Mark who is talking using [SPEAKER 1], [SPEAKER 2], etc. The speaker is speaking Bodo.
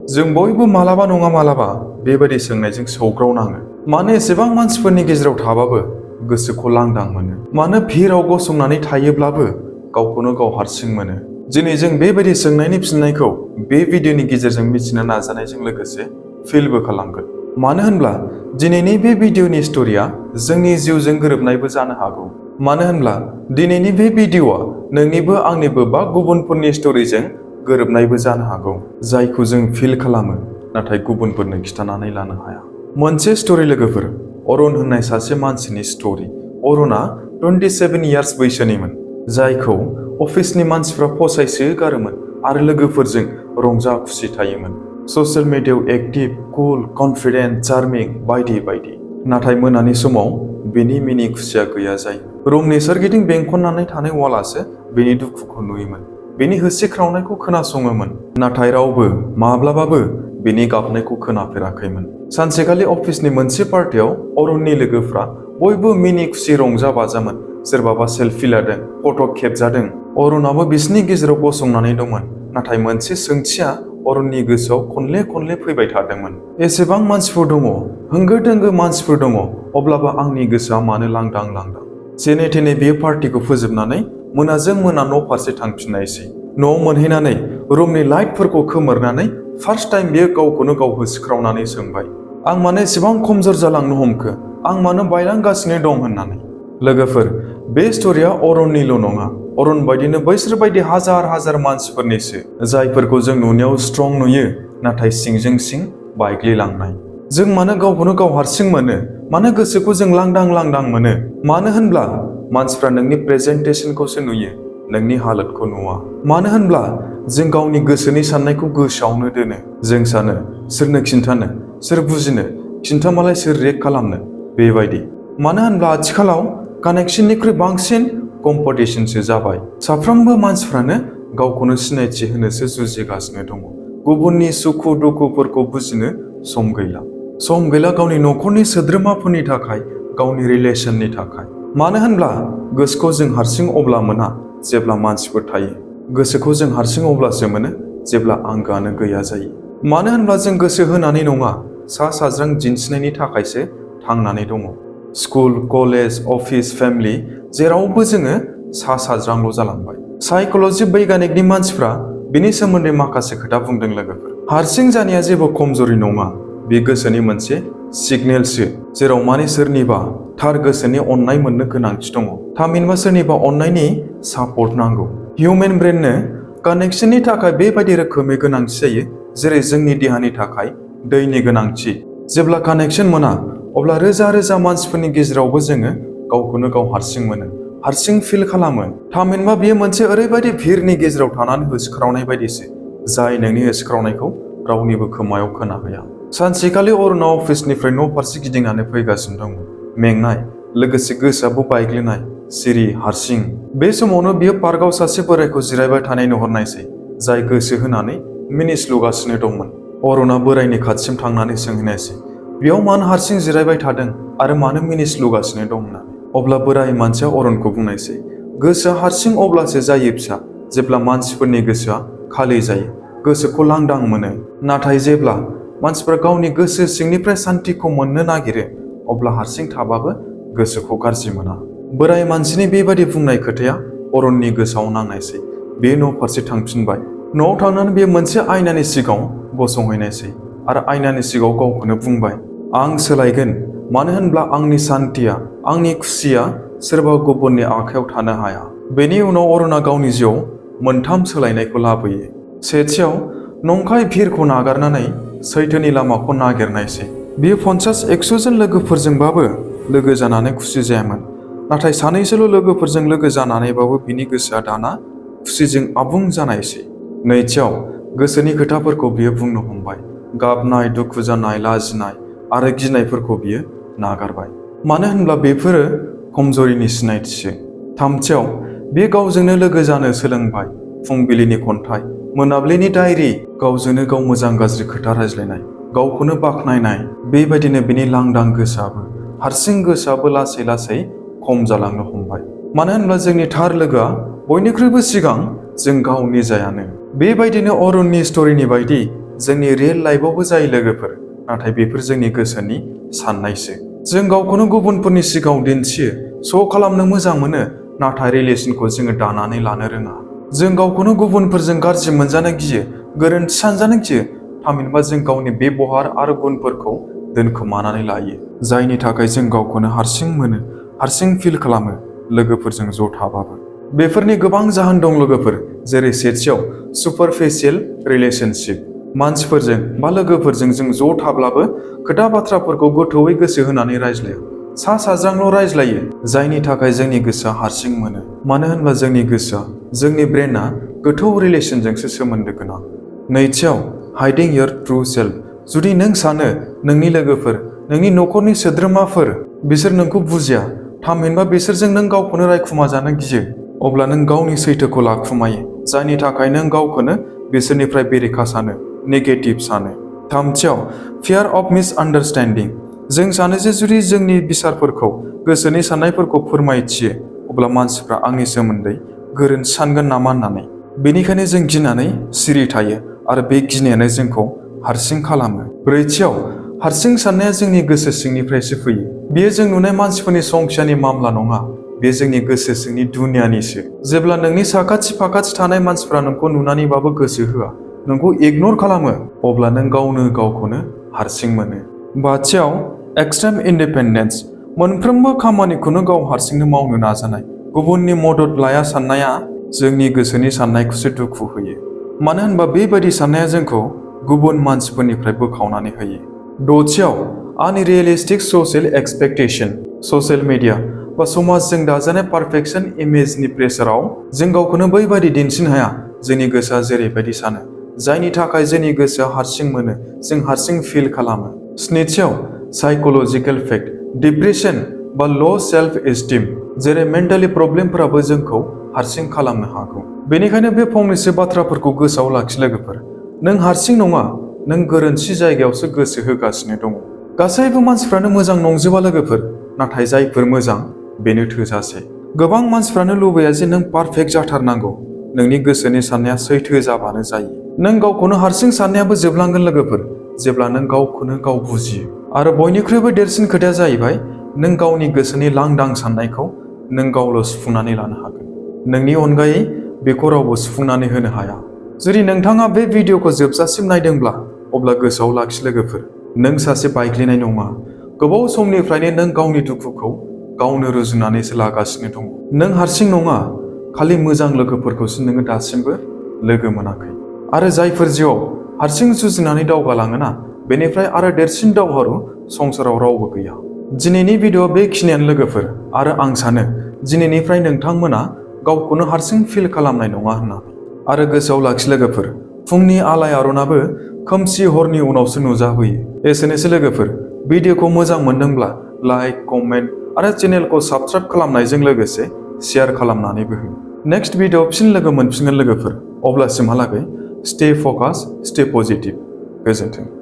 [SPEAKER 1] जों बयबो मालाबा नङा मालाबा बेबायदि सोंनायजों सौग्रावनाङो। मानो एसेबां मानसिफोरनि गेजेराव थाबाबो गोसोखौ लांदां मोनो? मानो भिराव गसंनानै थायोब्लाबो गावखौनो गाव हारसिं मोनो? दिनै जों बेबायदि सोंनायनि फिननायखौ बे भिडिअनि गेजेरजों मिथिनो नाजानायजों लोगोसे फिलबो खालामगोन। मानो होनब्ला दिनैनि बे भिडिअनि स्ट'रिया जोंनि जिउजों गोरोबनायबो जानो हागौ। मानो होनब्ला दिनैनि बे भिडिअआ नोंनिबो आंनिबो बा गुबुनफोरनि स्ट'रिजों गोरोबनायबो जानो हागौ, जायखौ जों फिल खालामो नाथाय गुबुनफोरनो खिन्थानानै लानो हाया। मोनसे स्ट'रि लोगोफोर, अरुण होननाय सासे मानसिनि स्ट'रि। अरुणा 27 इयार्स बैसोनिमोन, जायखौ अफिसनि मानसिफ्रा फसायसोगारोमोन आरो लोगोफोरजों रंजा खुसि थायोमोन। ससियेल मिडियायाव एक्टिभ, कुल, कनफिडेन्ट, चार्मिं बायदि बायदि। नाथाय मोनानि समाव बेनि मिनि खुसिया गैया जायो। रुमनि सोरगिदिं बेंखननानै थानाय वालासो बेनि दुखुखौ नुयोमोन, बेनि होसिख्रावनायखौ खोनासङोमोन, नाथाय रावबो माब्लाबाबो बेनि गाबनायखौ खोनाफेराखैमोन। सानसेखालि अफिसनि मोनसे पार्टियाव अरुणनि लोगोफ्रा बयबो मिनि खुसि रंजा बाजामोन। सोरबाबा सेलफि लादों, फट' खेबजादों। अरुणाबो बिसोरनि गेजेराव गसंनानै दंमोन। नाथाय मोनसे सोंथिया अरुणनि गोसोआव खनले खनले फैबाय थादोंमोन। एसेबां मानसिफोर दङ, होंगो दोंगो मानसिफोर दङ, अब्लाबो आंनि गोसोआ मानो लांदां लांदां? जेने थेने बेयो पार्टिखौ फोजोबनानै मोनाजों मोना न' फारसे थांफिननायसै। न'आव मोनहैनानै रुमनि लाइटफोरखौ खोमोरनानै फार्स्ट टाइम बियो गावखौनो गाव होसिख्रावनानै सोंबाय, आं मानो एसेबां खमजोर जालांनो हमखो? आं मानो बायलांगासिनो दं होननानै। लोगोफोर, बे स्ट'रिया अरुणनिल' नङा, अरुण बायदिनो बैसोर बायदि हाजार हाजार मानसिफोरनिसो, जायफोरखौ जों नुनायाव स्ट्रं नुयो नाथाय सिंजों सिं बायग्लिलांनाय। जों मानो गावखौनो गाव हारसिं मोनो? मानो गोसोखौ जों लांदां लांदां मोनो? मानो होनब्ला मानसिफ्रा नोंनि प्रेजेन्टेसनखौसो नुयो, नोंनि हालोदखौ नुवा। मानो होनब्ला जों गावनि गोसोनि साननायखौ गोसोआवनो दोनो। जों सानो, सोरनो खिन्थानो, सोर बुजिनो, खिन्थामालाय सोर रियेक्ट खालामनो, बेबायदि। मानो होनब्ला आथिखालाव कानेक्शननिख्रुइ बांसिन कम्पिटिशनसो जाबाय। साफ्रोमबो मानसिफ्रानो गावखौनो सिनायथि होनोसो जुजिगासिनो दङ। गुबुननि सुखु दुखुफोरखौ बुजिनो सम गैला। सम गैला गावनि न'खरनि सोद्रोमाफोरनि थाखाय, गावनि रिलेशननि थाखाय। मानो होनब्ला गोसोखौ जों हारसिं अब्ला मोना जेब्ला मानसिफोर थायो। गोसोखौ जों हारसिं अब्लासो मोनो जेब्ला आंगोआनो गैया जायो। मानो होनब्ला जों गोसो होनानै नङा, सा साज्रां दिन्थिनायनि थाखायसो थांनानै दङ। स्कुल, कलेज, अफिस, फेमिलि, जेरावबो जोङो सा साज्रांल' जालांबाय। साइक'लजि बैगानिकनि मानसिफ्रा बेनि सोमोन्दै माखासे खोथा बुंदों लोगोफोर। हारसिं जानाया जेबो खमजोरि नङा, बे गोसोनि मोनसे सिगनेलसो, जेराव माने सोरनिबा थार गोसोनि अननाय मोननो गोनांथि दङ। थामहिनबा सोरनिबा अननायनि सापर्ट नांगौ। हिउमेन ब्रेननो कानेक्शननि थाखाय बेबायदि रोखोमै गोनांथि जायो जेरै जोंनि देहानि थाखाय दैनि गोनांथि। जेब्ला कानेक्शन मोना, अब्ला रोजा रोजा मानसिफोरनि गेजेरावबो जोङो गावखौनो गाव हारसिं मोनो, हारसिं फिल खालामो। थामहिनबा बेयो मोनसे ओरैबायदि भिरनि गेजेराव थानानै होसिख्रावनाय बायदिसो, जाय नोंनि होसिख्रावनायखौ रावनिबो खोमायाव खोनाहैया। सानसेखालि अरुणा अफिसनिफ्राय न' फारसे गिदिंनानै फैगासिनो दंमोन, मेंनाय, लोगोसे गोसोआबो बायग्लिनाय, सिरि, हारसिं। बे समावनो बियो पार्कआव सासे बोरायखौ जिरायबाय थानाय नुहुरनायसै, जाय गोसो होनानै मिनिस्लुगासिनो दंमोन। अरुणा बोरायनि खाथिसिम थांनानै सोंहैनायसै, बेयाव मानो हारसिं जिरायबाय थादों आरो मानो मिनिस्लुगासिनो दं होननानै। अब्ला बोराय मानसिया अरुणखौ बुंनायसै, गोसोआ हारसिं अब्लासो जायो फिसा, जेब्ला मानसिफोरनि गोसोआ खालि जायो, गोसोखौ लांदां मोनो। नाथाय जेब्ला मानसिफ्रा गावनि गोसो सिंनिफ्राय सान्थिखौ मोननो नागिरो, अब्ला हारसिं थाबाबो गोसोखौ गाज्रि मोना। बोराय मानसिनि बेबायदि बुंनाय खोथाया अरुणनि गोसोआव नांनायसै। बे न' फारसे थांफिनबाय। न'आव थांनानै बे मोनसे आयनानि सिगाङाव गसंहैनायसै आरो आयनानि सिगाङाव गावखौनो बुंबाय, आं सोलायगोन, मानो होनब्ला आंनि सान्थिया, आंनि खुसिया सोरबा गुबुननि आखायाव थानो हाया। बेनि उनाव अरुणा गावनि जिउआव मोनथाम सोलायनायखौ लाबोयो। सेथियाव, नंखाय भिरखौ नागारनानै सैथोनि लामाखौ नागिरनायसै। बियो 50-100 जन लोगोफोरजोंबाबो लोगो जानानै खुसि जायामोन। नाथाय सानैसोल' लोगोफोरजों लोगो जानानैबाबो बिनि गोसोआ दाना खुसिजों आबुं जानायसै। नैथियाव, गोसोनि खोथाफोरखौ बियो बुंनो हमबाय। गाबनाय, दुखु जानाय, लाजिनाय आरो गिनायफोरखौ बियो नागारबाय। मानो होनब्ला बेफोरो खमजरिनि सिनायथिसो। थामथियाव, बियो गावजोंनो लोगो जानो सोलोंबाय। फुंबिलिनि खन्थाइ, मोनाबिलिनि डायरि, गावजोंनो गाव मोजां गाज्रि खोथा रायज्लायनाय, गावखौनो बाख्नायनाय। बेबायदिनो बिनि लांदां गोसोआबो, हारसिं गोसोआबो लासै लासै खम जालांनो हमबाय। मानो होनब्ला जोंनि थार लोगोआ बयनिख्रुइबो सिगां जों गाव निजायानो। बेबायदिनो अरुणनि स्ट'रिनि बायदि जोंनि रियेल लाइफआवबो जायो लोगोफोर, नाथाय बेफोर जोंनि गोसोनि साननायसो। जों गावखौनो गुबुनफोरनि सिगाङाव दिन्थियो, श' खालामनो मोजां मोनो, नाथाय रिलेसनखौ जोङो दानानै लानो रोङा। जों गावखौनो गुबुनफोरजों गाज्रि मोनजानो गियो, गोरोन्थि सानजानो गियो, थामहिनबा जों गावनि बेबहार आरो गुनफोरखौ दोनखोमानानै लायो, जायनि थाखाय जों गावखौनो हारसिं मोनो, हारसिं फिल खालामो, लोगोफोरजों ज' थाबाबो। बेफोरनि गोबां जाहोन दं लोगोफोर, जेरै सेथियाव सुपारफिशियेल रिलेशनशिप। मानसिफोरजों बा लोगोफोरजों जों ज' थाब्लाबो खोथा बाथ्राफोरखौ गोथौयै गोसो होनानै रायज्लाया, सा साज्रांल' रायज्लायो, जायनि थाखाय जोंनि गोसोआ हारसिं मोनो। मानो होनब्ला जोंनि गोसोआ, जोंनि ब्रेनआ गोथौ रिलेशनजोंसो सोमोन्दो गोनां। नैथियाव हाइडिं योर ट्रु सेल्फ। जुदि नों सानो नोंनि लोगोफोर, नोंनि न'खरनि सोद्रोमाफोर, बिसोर नोंखौ बुजिया, थामहिनबा बिसोरजों नों गावखौनो रायखुमा जानो गियो, अब्ला नों गावनि सैथोखौ लाखुमायो, जायनि थाखाय नों गावखौनो बिसोरनिफ्राय बेरेखा सानो, नेगेटिभ सानो। थामथियाव फियार अफ मिसआन्डारस्टेन्डिं। जों सानो जे जुदि जोंनि बिसारफोरखौ, गोसोनि साननायफोरखौ फोरमायथियो, अब्ला मानसिफ्रा आंनि सोमोन्दै गोरोन्थि सानगोन नामा होननानै। बेनिखायनो जों गिनानै सिरि थायो, आरो बे गिनायानो जोंखौ हारसिं खालामो। ब्रैथियाव हारसिं साननाया जोंनि गोसो सिंनिफ्रायसो फैयो। बेयो जों नुनाय मानसिफोरनि संखियानि मामला नङा, बे जोंनि गोसो सिंनि दुनियानिसो। जेब्ला नोंनि साखाथि फाखाथि थानाय मानसिफ्रा नोंखौ नुनानैबाबो गोसो होआ, नोंखौ इगनर खालामो, अब्ला नों गावनो गावखौनो हारसिं मोनो। बाथियाव एक्सट्रिम इन्डिपेन्डेन्स। मोनफ्रोमबो खामानिखौनो गाव हारसिंनो मावनो नाजानाय, गुबुननि मदद लाया साननाया जोंनि गोसोनि साननायखौसो दुखु होयो। मानो होनबा बेबायदि साननाया जोंखौ गुबुन मानसिफोरनिफ्राय बोखावनानै होयो। दथियाव आनरियेलिस्टिक ससियेल एक्सपेक्टेशन। ससियेल मिडिया बा समाजजों दाजानाय पारफेक्शन इमेजनि प्रेसाराव जों गावखौनो बैबायदि दिन्थिनो हाया जोंनि गोसोआ जेरैबायदि सानो, जायनि थाखाय जोंनि गोसोआ हारसिं मोनो, जों हारसिं फिल खालामो। स्निथियाव साइकोलजिकेल फेक्ट। डिप्रेसन बा ल' सेल्फ एस्टिम, जेरै मेन्टेलि प्रब्लेमफोराबो जोंखौ हारसिं खालामनो हागौ। बेनिखायनो बे फंनैसो बाथ्राफोरखौ गोसोआव लाखि लोगोफोर, नों हारसिं नङा, नों गोरोन्थि जायगायावसो गोसो होगासिनो दङ। गासैबो मानसिफ्रानो मोजां नंजोबा लोगोफोर, नाथाय जायफोर मोजां बेनो थोजासे। गोबां मानसिफ्रानो लुबैया जे नों पारफेक्ट जाथारनांगौ, नोंनि गोसोनि साननाया सैथो जाबानो जायो। नों गावखौनो हारसिं साननायाबो जोबलांगोन लोगोफोर, जेब्ला नों गावखौनो गाव बुजियो। आरो बयनिख्रुइबो देरसिन खोथाया जाहैबाय, नों गावनि गोसोनि लांदां साननायखौ नों गावल' सुफुंनानै लानो हागोन। नोंनि अनगायै बेखौ रावबो सुफुंनानै होनो हाया। जुदि नोंथाङा बे भिडिअखौ जोबजासिम नायदोंब्ला, अब्ला गोसोआव लाखि लोगोफोर, नों सासे बायग्लिनाय नङा। गोबाव समनिफ्रायनो नों गावनि दुखुखौ गावनो रुजुनानैसो लागासिनो दङ। नों हारसिं नङा, खालि मोजां लोगोफोरखौसो नोङो दासिमबो लोगो मोनाखै। आरो जायफोर जिउआव हारसिं जुजिनानै दावगालाङोना, बेनिफ्राय आरो देरसिन दावहारु संसाराव रावबो गैया। दिनैनि भिडिअआ बेखिनियानो लोगोफोर, आरो आं सानो दिनैनिफ्राय नोंथांमोना गावखौनो हारसिं फिल खालामनाय नङा होननानै। आरो गोसोआव लाखि लोगोफोर, फुंनि आलायारनाबो खोमसि हरनि उनावसो नुजाबोयो। एसेनोसै लोगोफोर, भिडिअखौ मोजां मोनदोंब्ला लाइक, कमेन्ट आरो चेनेलखौ साबस्क्राइब खालामनायजों लोगोसे शेयार खालामनानैबो हो। नेक्स्ट भिडिअआव फिन लोगो मोनफिनगोन लोगोफोर, अब्लासिमहालागै स्टे फकास, स्टे पजिटिभ। गोजोन्थों।